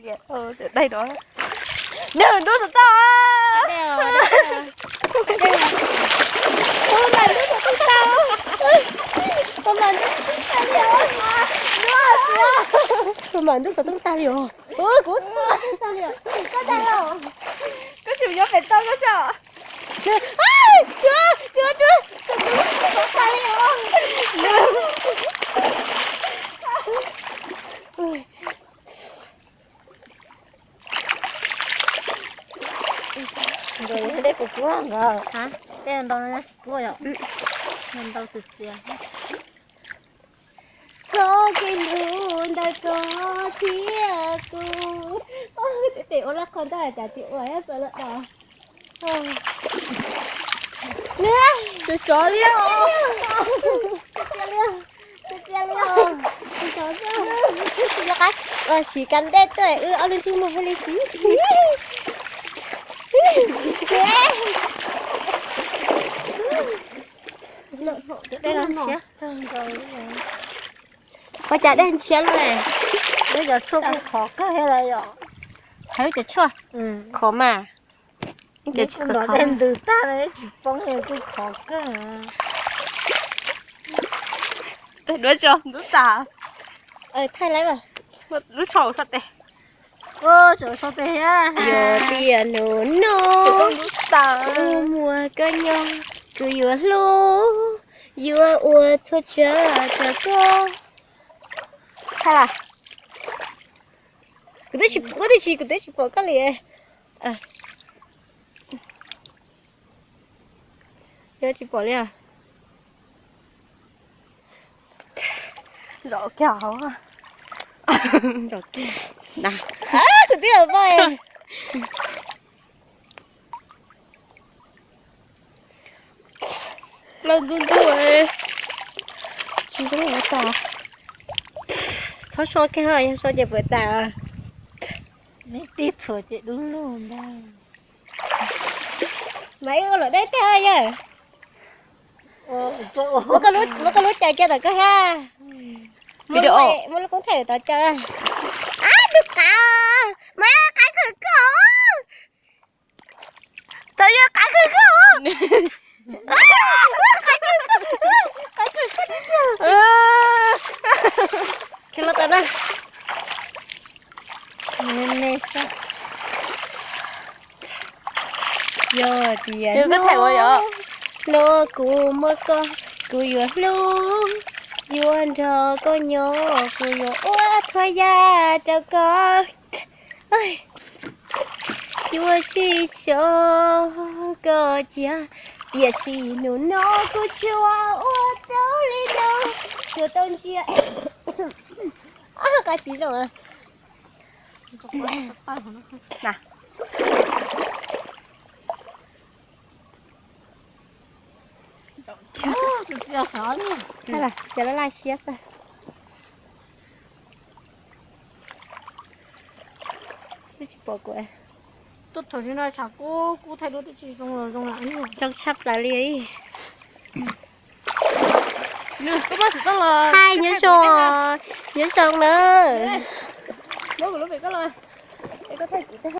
Daig no. Nws ntub xov tooj. Tus mas ntub xov tooj tau. Tus mas ntub xov tooj tag li os. Tus mas ntub xov tooj tag li os. Kuv tsis nyob pem toj koj tso. Cuab, cuab, cuab. Nkawd dej puas kub nkawd? Dej ntau no tsis kub yom? Ntau txias txias. Txoj kev hlub ntawm koj thiab kuv. Tes ua laj qhov ntawd cas tsis ua txawv lawm os. Nws sov li os. Siv kab dej tuaj wb ob lub ntsej muag hais li tsis. Ua cas dej ntshiab luaj? Wb cov tshuaj kuj khov kawg thiab lawm yom. Hais wb cov tshuaj khov mas. Wb cov tshuaj khov ntws tag tsis poob kuj khov kawg. Duab tso ntub tas. Thaij lawm. Lub tsho ua tes. Tseem sau tes thiab. Yog tias hnub no kuv muaj koj nyob, kuv yuav hlub, yuav ua txhua tsav rau koj. Thaij las. Kuv twb tsis, kuv twb tsis, kuv twb tsis pom koj li. Yog tsis pom li os. Zov kiag hauv. Zov kiag. Kuv twb los pom. Plaub ntub ntub, tsis zoo tas. Txhob so kiag, yog so ces puas tas. Neb tib txhuam ces dub lug ntag. Mas ib ua luam dej tag yawg. Muab koj lub cais kiag tom koj thiab. Muab lub koob thaij tom cais. Ab, tus qav, mas qav kawg koj. Tau yog qav kawg koj. Qav kawg koj. Khiav los tom na. Yog tias hnub no kuv muaj koj, kuv yuav hlub, yuav nrog koj nyob, kuv yuav ua txhua yam rau koj. Yuav tsis tso koj cia, tiam sis hnub no kuv tsuas ua tau li no, tsuas tau ntsia. Qab tsis zoo. Tsis laj laj siab xwb. Twb tsis pom kuv. Tuaj thaum no tshav kub kub thaij duab twb tsis zoo los zoo lawm. Zoo tshaj plaws li. Hais nyob zoo, nyob zoo na.